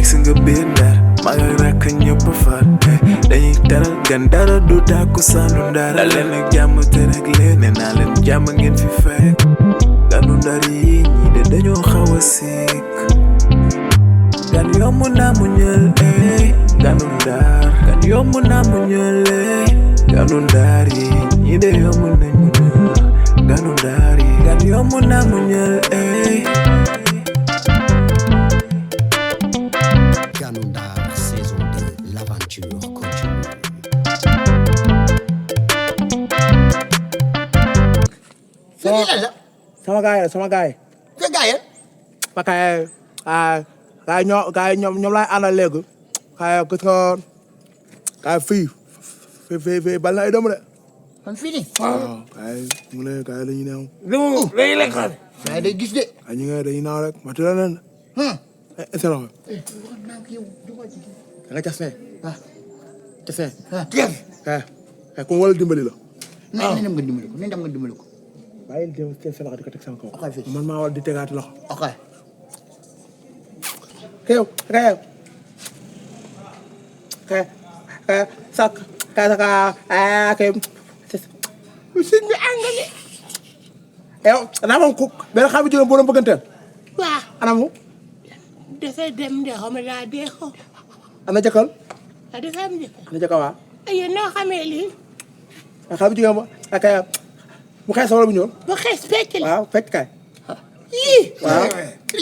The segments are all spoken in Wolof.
ex nga biir ndar maa ngi rakk ñëpp far dañuy teral gan dara du tàkku sandu ndar dal leen ak jàmm te rek leen nee naa leen jàmm ngeen fi fekk ganu ndar yi ñi de dañoo xaw a sikk gan yomb naa mu ñël ganu ndar gan yomb naa mu ñël ganu ndar yi ñi de yomb nañ mu ñël ganu ndar yi gan yomb naa mu ñël Ganondar saison 2, l'aventure continue. sama gaay sama gaay sa gaay ba kay gaay ñoom laay àndal léegi kay gis nga kay fii bal na ay doomu de man fii nii waaw kay mu ne kay dañuy neew day lekk gaay day gis de kay ñu ngi dañuy naaw rek ma tëral leen excellent nga cas ne cas ne kay ku wala dimbali la nañ dem nga dimbali ko bàyyil dem seen sa loxo di ko teg sama kaw man maa war di tegaati loxo ok sak sëñ bi angale yow moom ku benn xam jigéen boo doon bëgganteel waaw anamu dafay dem de xam naa dee ko ana jëkkal dafay am jëkkër ana jëkkal waa ay noo xamee lii xam jigéen ba ak bu xees wala bu ñuul bu xees fecc la waaw fecc kay yii waaw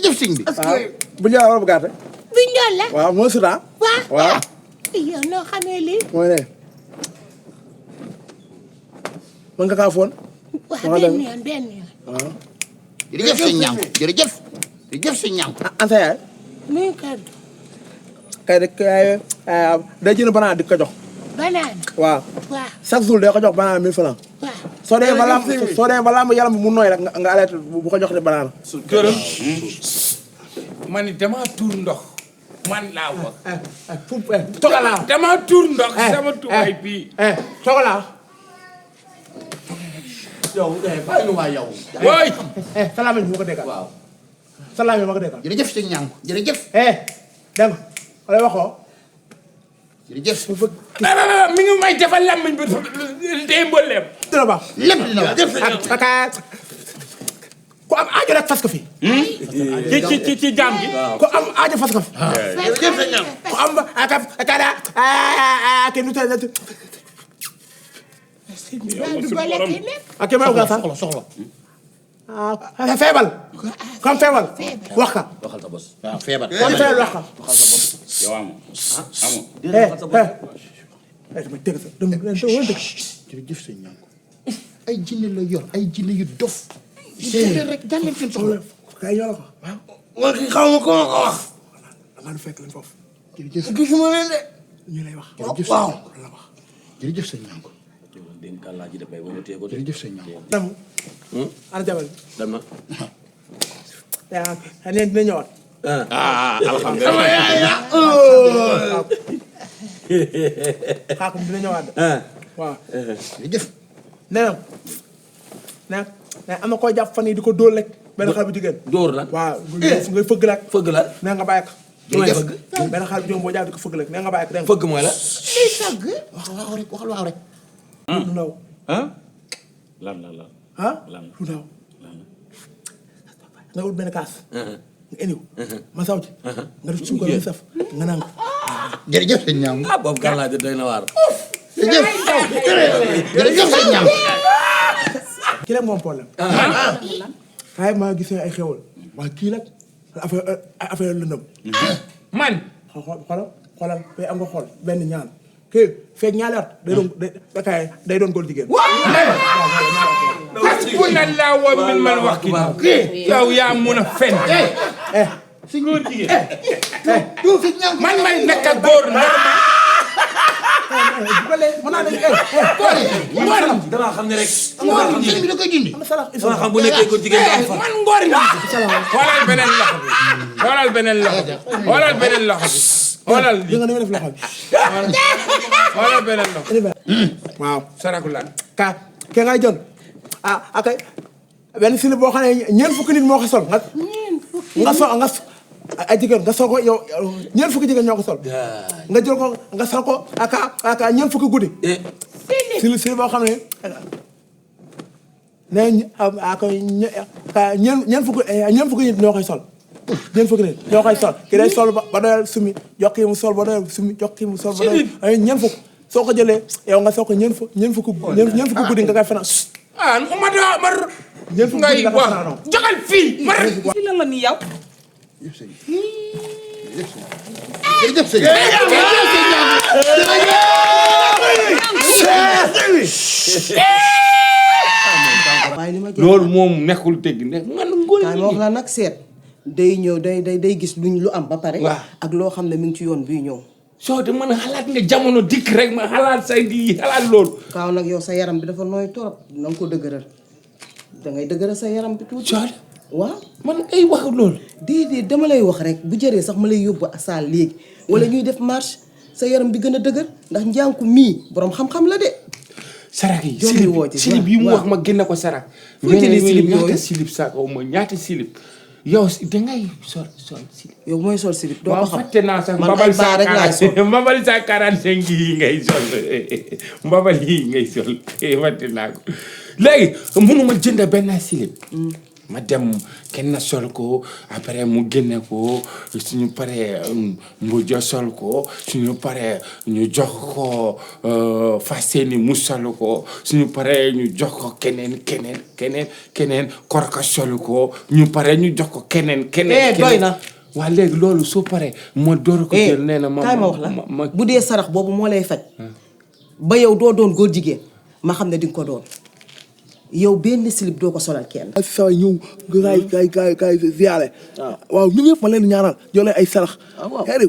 jëf sëñ bi waaw bu ñuul wala bu gàtt bu ñool la waaw moo suta waaw yow noo xamee lii mooy ne mën nga kaa foon waaw benn yoon waaw jërëjëf sëñ ñaam jërëjëf sëñ ñaam anta yaay muy kër kay rek day jënd banaan di ko jox banaan waaw waaw chaque jour day ko jox banaan 1000 francs waaw soo dee balaa mu yaram bi mu nooy rek nga arrêté bu ko jox ne banaan gërëm man ni dama tuur ndox man laa wax togalaa dama tuur ndox sama tubaay bii togalaa yow bàyyi nu waay yow wooy salaam yi ma ko déggal waaw salaam yi ma ko déggal jërëjëf sëñ ñaam jërëjëf dégg nga wala waxoo jërëjëf mi ngi may defal làmmiñ bi dee mbooleem dina baax lépp dina wax ku am aajo rek fas ko fi ci jaam gi ku am aajo fas ko fi jërëjëf sëñ ñaam ku am kada ke nu tane du ba lekk ne ak ma uga sax soxla feebal comme feebal wax ka waxal sa bos waaw feebar comme feebal wax ka yow amoo dama teg sa dama jërëjëf sëñ ñaam ay jinne la yor ay jinne yu dof rek daan leen seen soxla kay ñoo la ko waaw man ki xaw ma ko ma ko wax dama fekk leen foofu jërëjëf gisuma leen de ñu lay wax waaw la wax jërëjëf sëñ ñaam jërëjëf sëñ ñaam dem ana jabal dem na yaa neen dina ñëwaat alhamdulilah xaakum dina ñëwaat waaw jërëjëf nee na am na koy jàpp fan yi di ko dóor rek benn xale bu jigéen dóor la waaw ngay fëgg la fëgg la nee nga bàyyi ko may fëgg benn xale bu jigéen boo jàpp di ko fëgg rek nee nga bàyyi ko dégg nga fëgg mooy la lii sëgg waaw rek waxal waaw rek lu ndaw lan lu ndaw nga ut benn kaas nga indiw ma saw ci nga def suukar mu saf nga naan ko jërëjëf sëñ ñaam boobu kan laa doy na waar jërëjëf sëñ ñaam kii la moom problème kaay maa gis ay xewal waaye kii nag affaire lëndëm man xoolal fay am nga xool benn ñaan kii feeg ñaari at day doon góor jigéen hasbunallah wa ni'mal wakiil yow yaa mun a fen si góor jigéen du sëñ ñaam man may nekk ak góor normal damaa xam ne rek. sëñ bi da koy dindi damaa xam bu nekkee góor jigéen nga am fa. man ngor ñi xoolal beneen loxo bi xoolal beneen loxo bi xoolal beneen loxo bi xoolal li nga def loxo bi xoolal beneen loxo waaw sarakulaan ka ke ngay jël ak benn sili boo xam ne ñeent fukki nit moo ko sol nga ay jigéen nga sol ko yow ñeent fukki jigéen ñoo ko sol nga jël ko nga sol ko aka ñeent fukki guddi silib boo xam ne ñeent fukki nit ñoo koy sol ñeent fukki nit ñoo koy sol ki day sol ba doyal sumi jox kii mu sol ba doyal sumi jox kii mu sol ba doyal ñeent fukk soo ko jëlee yow nga sol ko ñeent fukki guddi nga koy fanaan mar ngay wax jogal fii mar ci lan la nii yow jërëjëf sëñ loolu moom nekkul dëgg ne man ngóor kaay ma wax la nag seet day ñëw day gis lu am ba pare ak loo xam ne mi ngi ci yoon bii ñëw soo de mën a xalaat nga jamono dikk rek ma xalaat say di xalaat loolu kaaw nag yow sa yaram bi dafa nooy torop na nga ko dëgëral da ngay dëgëral sa yaram bi tuuti waaw man ay wax loolu déedéet dama lay wax rek bu jëree sax ma lay yóbbu saal léegi wala ñuy def marche sa yaram bi gën a dëgër ndax njànku mii borom xam-xam la de sarak yi silib silib yi mu wax ma génne ko sarak fu jëlee silib yooyu ñaata silib sax aw ma ñaata silib yow dangay sol silib yow mooy sol silib doo ko xam fàtte naa sax man ay baa rek laay sol mbabal sa 45 yi ngay sol mbabal yi ngay sol fàtte naa ko léegi mënuma jënd benn silib ma dem kenn sol ko après mu génne ko suñu paree mbuja sol ko suñu paree ñu jox ko Faseni mu sol ko suñu paree ñu jox ko keneen korka sol ko ñu paree ñu jox ko keneen doy na waa léegi loolu soo paree ma door ko jël nee na kaay ma wax la bu dee sarax boobu moo lay faj ba yow doo doon góor jigéen ma xam ne di nga ko doon yow benn slip doo ko solal kenn. saa ñëw gaay ziyaare. waaw ñu ñëpp ma leen ñaanal jox leen ay sarax. waaw xëy na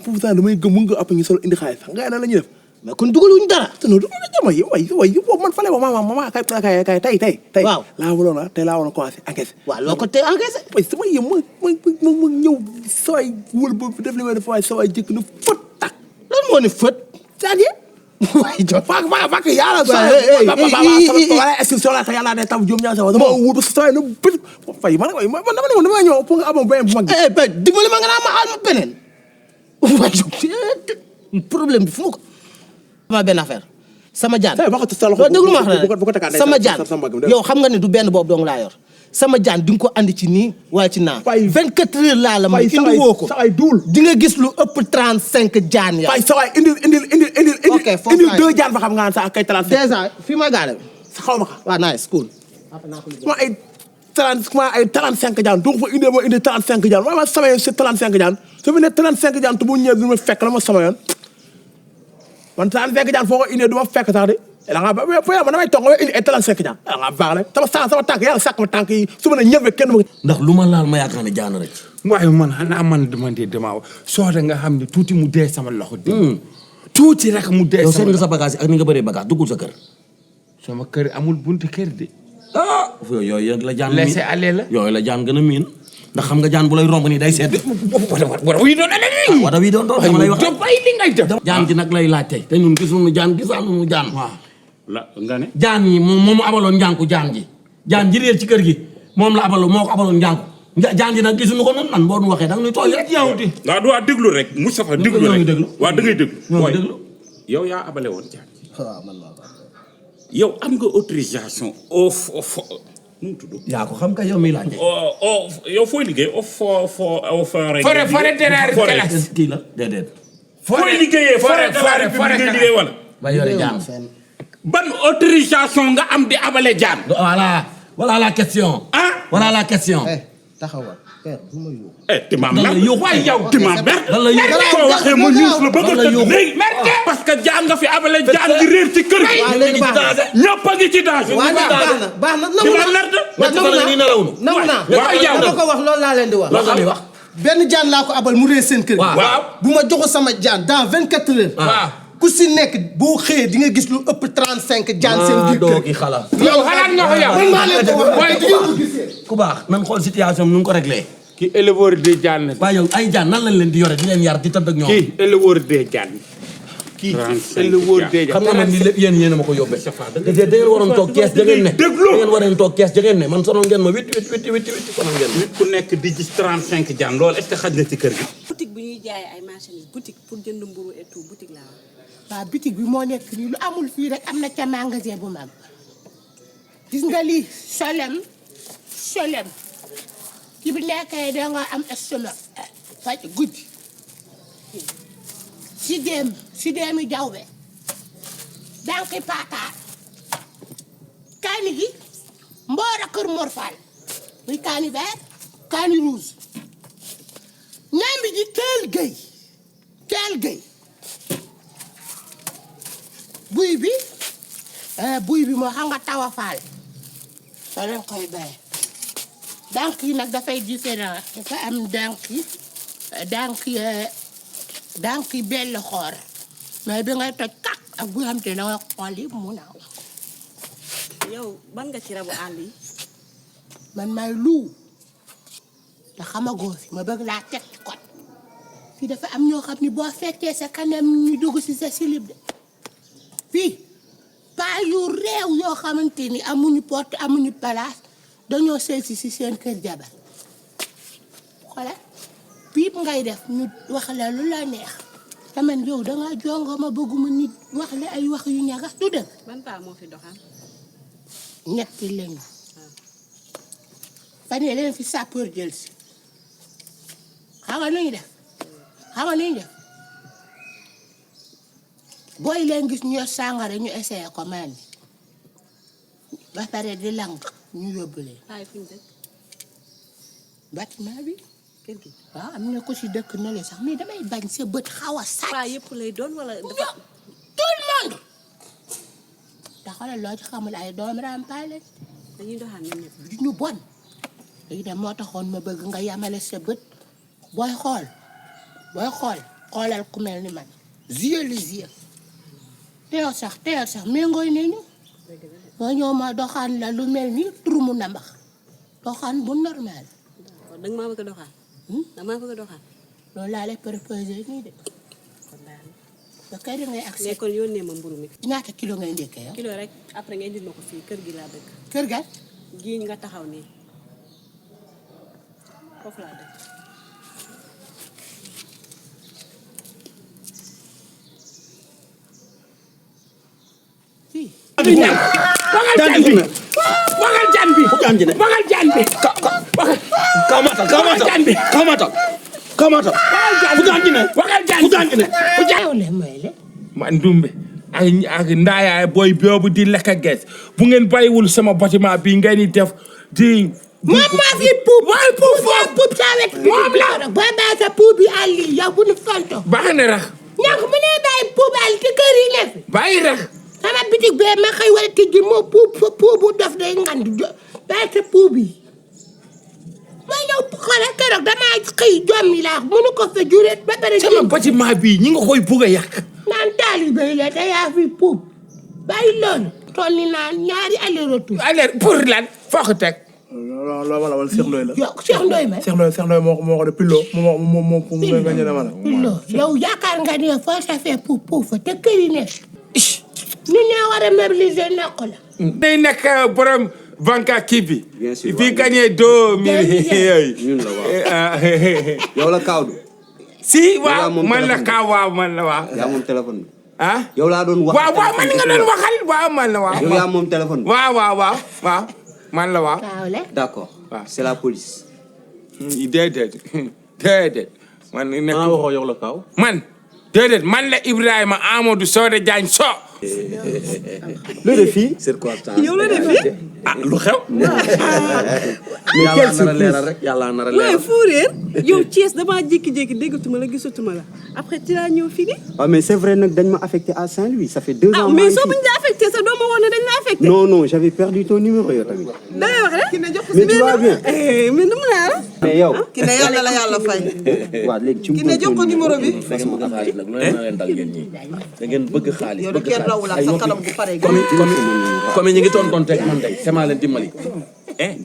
pour damay gëm mu ngi ëpp ñu sol indi xaalis xam nga nan la ñuy def. mais kon dugaluñu dara. non du ma la jama yow man fale ma kay tey. waaw laa waroon a commencé encaissé. waaw loo ko tey encaissé. waaye sama yëm ma ñëw saway wër ba def li may def waaye saway jëkk na fët tak. lan moo ne fët. c'est-à-dire. waaye jo fak yàlla wala exception la yàlla day tam juum ñaar sama dama wut sa na bët fay man dama ñëw pour nga amoon benn bu mag ba dimbali ma nga naa ma alma beneen waaye problème bi fu mu ko ma benn affaire sama jaan déglu ma wax la sama jaan yow xam nga ne du benn boobu dong laa yor sama jaan di nga ko andi ci nii waaye ci naa 24 heures laa la ma indi woo ko di nga gis lu ëpp 35 jaan ya fay sa waay indil 2 jaan fa xam nga sa kay 35 déjà fii ma gaale xaw ma waaw nice cool ma ay 35 jaan donc fa indi 35 jaan ma sama yoon c'est 35 jaan su fi ne 35 jaan te bu ñëwee du ma fekk la ma sama yoon man 35 jaan foo ko indee du ma fekk sax de da nga ba man damay toog nga indi ay 35 jaan da nga baax le sama tànk yàlla sàkk ma tànk yi su ma ne ñëwee kenn ma ndax lu ma laal ma yaakaar ne jaan rek waaye man xanaa man dama soo da nga xam ne tuuti mu dee sama loxo tuuti rek mu dee yow seet nga sa bagage ak ni nga bëree bagage duggul sa kër sama kër amul buntu kër de yooyu la jaan laisser aller la yooyu la jaan gën a miin ndax xam nga jaan bu lay romb nii day seet wada wi doon wada wi doon dama lay wax ay li ngay def jaan ji nag lay laaj tey te ñun gisuñu jaan gisaanu jaan la nga ne jaan yi moom abaloon njànku jaan ji réer ci kër gi moom la abaloon moo ko abaloon njànku jaan ji nag gisuñu ko noonu man boo nu waxee da nga nuy tooy rek yaawuti waaw du waa déglu rek Moustapha déglu rek waaw da ngay déglu mooy yow yaa abale woon jaan yow am nga autorisation nu mu tudd yaa ko xam ka yow mi laaj yow fooy liggéey forêt terraire classe kii la déedéet fooy liggéeyee forêt liggéey wala ba yore jaan ban autorisation nga am di abale jaan voilà la question voilà la question taxawal père bu ma yóbbu ti ma mer waaye yow ti ma mer soo waxee ma ñuus la bëgg a tëdd léegi parce que jaan nga fi abale jaan gi réer ci kër gi ñëpp a ngi ci danger baax na nangu naa dama ko wax loolu laa leen di wax benn jaan laa ko abal mu réer seen kër gi bu ma joxo sama jaan dans 24 heures ku si nekk boo xëyee di nga gis lu ëpp 35 jaan seen biir kër gi yow xalaat nga ko yow man maa leen ko wax ku baax nan xool situation bi nu ko réglé ki éleveur de jaan waaye yow ay jaan nan lañ leen di yore di leen yar di tëdd ak ñoom kii éleveur de jaan kii la wóor dee xam nga man lii lépp yéen a ma ko yóbbee da ngeen waroon toog kees da ngeen ne da ngeen waroon toog kees da ngeen ne man sonal ngeen ma witti sonal ngeen nit ku nekk di gis 35 jaan loolu est-ce que xaj na ci kër gi boutique bu ñuy jaay ay marchandises boutique pour jënd mburu et tout boutique laa waaw boutique bi moo nekk nii lu amul fii rek am na ca magasin bu mag gis nga lii solem ki bi nekkee da nga am estomac faj guddi si deemi jawbe danki paataar kaani gi mboora kër morfal muy kaani vert kaani rouge ñambi ji teel gëy buy bi moo xam nga tawa faal soo leen koy bay dank yi nag dafay différent dafa am dank yi bell xoor mais bi ngay toj kak ak bu xam te da nga xool yi mu naaw yow ban nga ci rabu àll yi man may luu te xamagoo fi ma bëgg laa teg ci kot fii dafa am ñoo xam ni boo fekkee sa kanam ñu dugg si sa silib de fii paa yu réew yoo xamante ni amuñu porte amuñu place dañoo sëy si seen kër jabar xoolal piip ngay def ñu wax la lu la neex tamen yow danga jongo ma bëgguma nit wax la ay wax yu ñagas du dëgg ban paa moo fi doxal ñetti lañu fan yii leen fi sapeur jël si xam nga lu ñu def booy leen gis ñu sàngara ñu essayé ko man ba pare di lang ñu yóbbu leen. paa yi fu ñu dëkk. bâtiment bi. kër gi waaw am na ko si dëkk na le sax mais damay bañ sa bët xaw a sàcc. paa yëpp lay doon wala dafa. tout le monde. te xoolal loo ci xamul ay doomu rampal lañ. dañuy doxaan ñoom ñëpp. ñu bon. léegi nag moo taxoon ma bëgg nga yamale sa bët booy xoolal ku mel ni man. yeux les yeux. teyal sax méngooy nañu. boo ñëw ma doxaan la lu mel ni turumu nambax doxaan bu normal. da nga maa bëgg a doxaan. da maa bëgg a doxaan. loolu laa lay proposé nii de. ba kay da ngay accès. mais kon yónnee ma mburu mi. ñaata kilo ngay ndekkee yow. kilo rek après nga indil ma ko fii kër gi laa dëkk. kër ga. gii nga taxaw nii foofu laa dëkk. fii. Wagal jaan bi man Ndumbe ak ndaayaay booy boobu di lekk gees bu ngeen bàyyiwul sama bâtiment bi ngeen di def di moom maa fi puub waaye puub saa wet moom la boo bàyyi sa puub bi àll yi yow bu nu fonto baax na rax ñàkk mu ne bàyyi puub àll ci kër yi ne fi bàyyi rax sama bitig bee ma xëy wala tijji moo puubu daf day ngand bàyyi sa puub yi ma ñëw xoolal keroog damaa xëy jommi laa mënu ko fa jureet ba pare sama bâtiment bi ñi nga koy bugg a yàq naan taalibe yi la te yaa fi puub bàyyi loolu toll ni naan ñaari aller retour pour lan foo ko teg loolu wala Cheikh Ndoye la. Cheikh Ndoye ma. Cheikh Ndoye moo ko def Pillo moo nga ñëw ma la. Pillo yow yaakaar nga ne foo sa fee puub fa te kër yi ne. ni ñaa war a mobiliser nekk la. day nekk borom banque kii bi. bien sûr bi gagné 2000 yooyu. ñun la waaw yow la Kaawdu. si waaw man la Kaaw waaw man la waaw. yaa moom téléphone bi. ah yow laa doon wax. waaw man nga doon waxal waaw man la waaw. yow yaa moom téléphone bi. waaw man la waaw. d'accord c'est la police. déedéet man nekk waxoo yow la Kaaw. man la Ibrahima Amadou Sode Diagne So. le défi. c'est quoi ça. yow le défi. ah lu xew. yàlla nar a leeral rek yàlla nar a leeral. waaye Fouréer yow Thiès damaa jékki-jékki déggatuma la gisatuma la après ci laa ñëw fii nii. waaw mais c'est vrai nag dañ ma affecté à Saint-Louis ça fait 2 ans. mais soo buñ la affecté sa doo ma woon ne dañ la affecté. non j'avais perdu ton numéro yow tamit. da ngay wax rek. mais tu vas bien. mais nu mu naa la. mais yow. ki ne yàlla la yàlla fay. waaw léegi ci ki ne jox ko numéro bi. da ngeen bëgg xaalis yow de kenn rawul ak sa kanam bu pare. comme ñi ngi tontonte man day sama leen dimbali.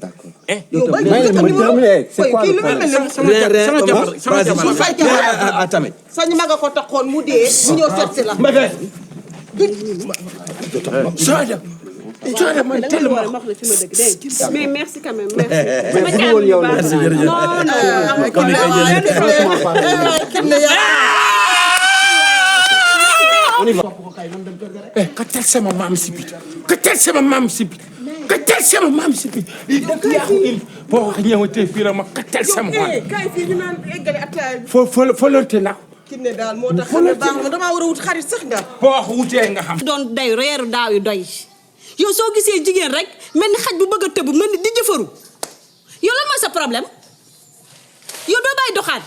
d'accord. yow bay c'est quoi le problème? sama tamit sañ ma nga ko taxoon mu dee mu ñëw seet si la Soda man tellement mais merci quand même merci. ka tel sama maam si biti ka tel sama maam si biti ka tel sama maam si biti lii dëkk yaa ko indi boo wax ñëwatee fii la ma ka tel sama maam kay fii ñu naan eggali ataaya bi foo lorte naa Kiné daal moo tax ne baax ma damaa war a wut xarit sax nga boo wax wutee nga xam doon day reeru daaw yu doy yow soo gisee jigéen rek mel ni xaj bu bëgg a tëb mel ni di jëfaru yow lan mooy sa problème yow doo bàyyi doxaan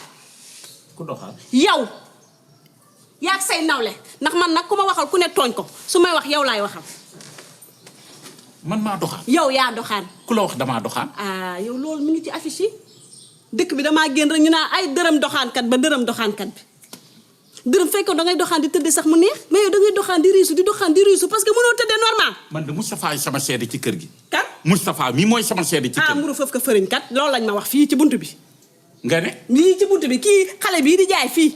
ku doxaan yow yaa ak say nawle ndax man nag ku ma waxal ku ne tooñ ko su may wax yow laay waxal man maa doxaan yow yaa doxaan ku la wax damaa doxaan ah yow loolu mi ngi ci affiche yi dëkk bi damaa génn rek ñu naan ay dërëm doxaankat ba dërëm doxaankat bi dërëm fekkoon da ngay doxaan di tëddee sax mu neex mais yow da ngay doxaan di riisu parce que mënoo tëddee normal. man de Moustapha yi sama seede ci kër gi. kan Moustapha mi mooy sama seede ci kër gi. mburu foofu ko fëriñ kat loolu lañ ma wax fii ci buntu bi. nga ne. lii ci buntu bi kii xale bii di jaay fii.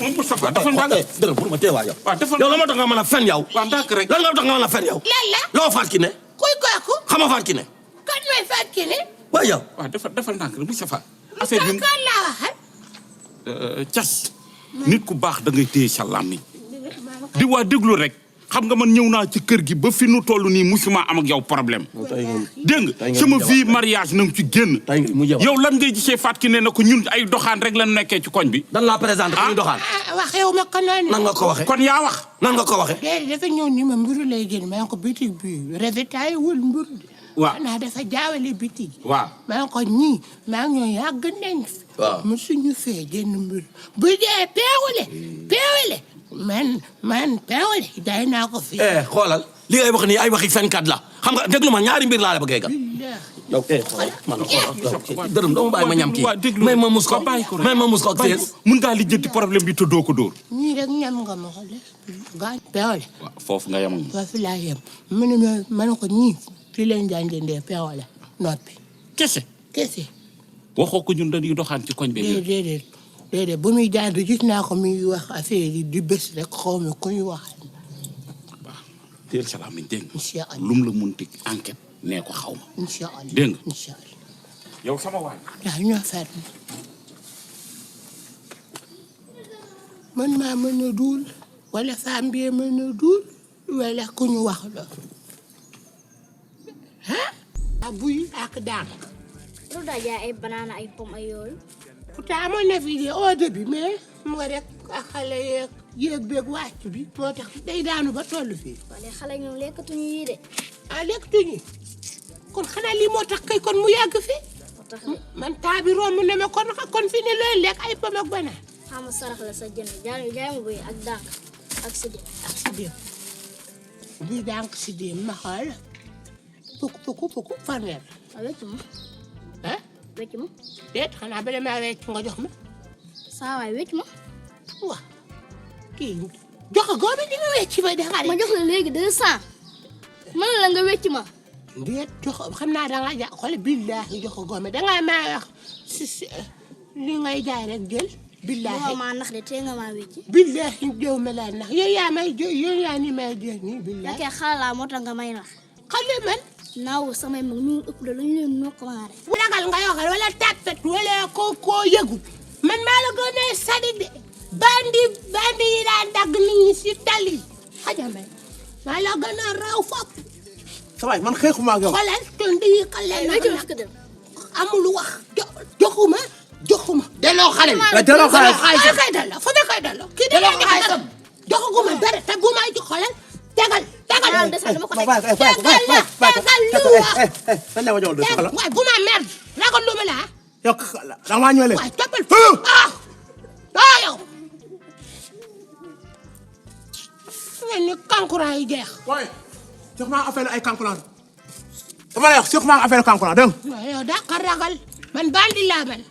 moom Moustapha dafa ndànk. dërëm pour ma tee waa yow. waaw dafa yow la moo tax nga mën a fen yow. waaw ndànk rek. lan nga tax nga mën a fen yow. lan la. loo faat ki ne. kuy kooku. xama faat ki ne. kan mooy faat ki ne. waaw yow. waaw dafa ndànk rek Moustapha. affaire bi kan laa waxal. cas nit ku baax da ngay téye sa làmmiñ di waa déglu rek xam nga man ñëw naa ci kër gi ba fi nu toll nii musuma am ak yow problème dégg nga sama vie mariage na nga ci génn yow lan ngay gisee Fatou Kiné ne ko ñun ay doxaan rek lan nekkee ci koñ bi dan laa présenté ko ñu doxaan waxewu ma ko noonu. nan nga ko waxe kon yaa wax nan nga ko waxe déedéet dafa ñëw ni ma mburu lay génn maa ngi ko bitig bi revetaay wul mburu waaw xanaa dafa jaawale bitig waaw maa ngi ko ñii maa ngi ñoo yàgg nañ fi waaw mu suñu fee jënd mburu bu dee peewale man peewale day naa ko fii xoolal li ngay wax nii ay waxi fenkat la xam nga déglu ma ñaari mbir laa la bëggee gal yow man dërëm doo ma bàyyi ma ñam kii may ma mus ko may ma mus ko ak fees mun ngaa lijjanti problème bi te doo ko dóor ñii rek ñam nga ma ko def gaañ peewale waaw foofu nga yem foofu laa yem mu ne ma ne ko ñii fii leen daan jëndee peewale noppi kese waxoo ko ñun dañuy doxaan ci koñ bi déedéet bu muy jàng gis naa ko muy wax affaire yi di bés rek xaw ma ku ñu wax. waaw teel salaam mi dégg incha allah lum la munti enquête nee ko xaw ma. incha allah dégg nga incha allah. yow sama waay. waaw ñoo fer man maa mën a duul wala femme bi mën a duul wala ku ñu wax la ah. buy ak daan. lu daa jaay ay banana ay pomme ay yooyu. pourtant amoon na fi de au début mais mu nga rek ak xale yeeg yéeg beeg wàcc bi moo tax day daanu ba toll fii. wala xale ñoom lekkatuñu yii de. ah lekkatuñu kon xanaa lii moo tax kay kon mu yàgg fi. man temps bi romb na ma kon fi ne looy lekk ay pomme ak banana. xam nga sarax la sa jënd jaay ma buy ak dànk ak si dem. ak si dem buy dànk si dem ma xool fukk fanweer. waaw wecc ma. ah. wecc ma. déet xanaa ba damaa wecc nga jox ma. saa waay wecc ma. waaw kii jox ko góobe di nga wecc ma de xarit. ma jox la léegi 200. mën la nga wecc ma. déet jox xam naa da ngaa ja xool billaahi jox ko góobe da ngaa maa wax si li ngay jaay rek jël. billaahi moo maa nax de tee nga maa wecc. billaahi jëw ma laa nax yow yaa may jëw yow yaa ni may jëw nii billaahi. fekkee xale laa moo tax nga may nax. xale man. naaw samay mag ñu ëpp de lañu leen noo commencé. ragal nga yokkal wala tapet wala koo yëgu man maa la gën a sadik de bandi yi daan dagg nit ñi si tali xajamay maa la gën a raw fop. sa waay man xeexuma ak yow. xoolal tondi yi xale na amul wax joxuma. delloo xale bi delloo xale bi fa ma koy delloo. kii delloo xale bi joxaguma dara te bu may jox xoolal tegal. waaye bu ma merde ragal lu ma la yow da maa ñëwee waaye toppal ah yow ni kankurang yi jeex waaye jox maa affaire ay kankurang dama lay wax jox maa affaire kankurang dégg nga yow daa ka ragal man bandi laa man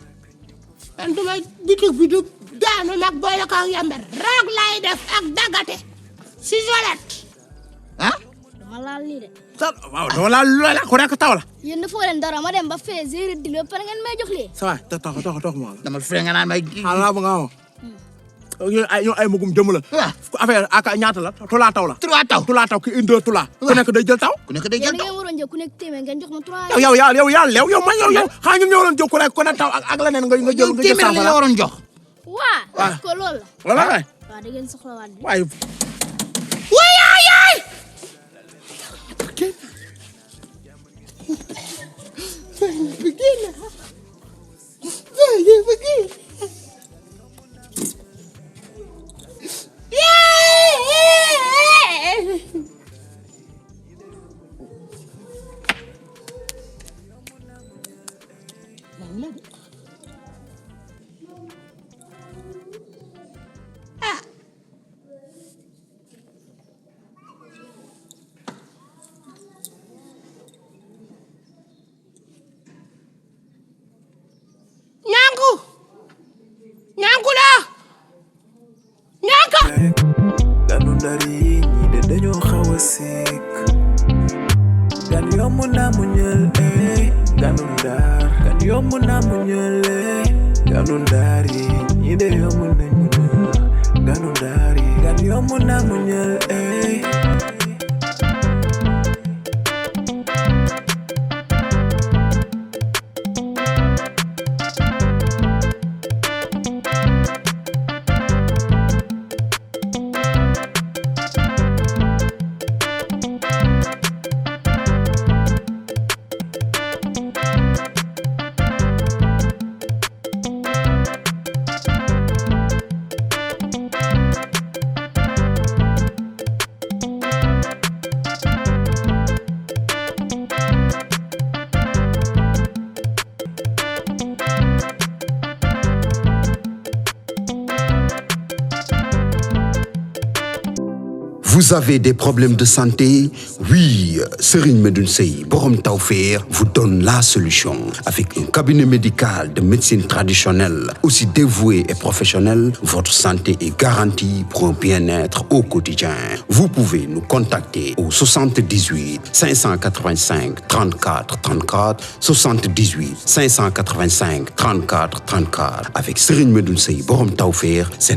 duma bitig bi du daanu mag boole ko ak yambar raag laay def ak dagate si jolet ah dama laal nii de waaw dama laal loola ko rek taw la yéen defoo leen dara ma dem ba fee zéro dil ba pare ngeen may jox lii ça va tax ma dama fee nga naan may ala ba nga ñoo ay magum jëm la affaire aka ñaata la tula taw la tula taw ki indi tula ku nekk day jël taw ku nekk day jël taw ngeen waroon jël ku nekk téeméer ngeen jox ma 3 yow man yow xaa ñun ñoo waroon jóg ku nekk ku ne taw ak leneen nga jël téeméer la waroon jox waa ko loolu la wala kay waaw da ngeen soxla waat waaye waay Ganu ndari ñi de dañoo xaw a sikk gan yomb na mu ñël ganu ndar gan yomb na mu ñël ganu ndari ñi de yomb na mu ñël ganu ndari gan yomb na mu ñël Vous avez des problèmes de santé? Oui, Serigne Medoune Sey Borom Tawfekh vous donne la solution. Avec un cabinet médical de médecine traditionnelle aussi dévoué et professionnel, votre santé est garantie pour un bien-être au quotidien. Vous pouvez nous contacter au 78 585 34 34 78 585 34 34 avec Serigne Medoune Sey Borom Tawfekh.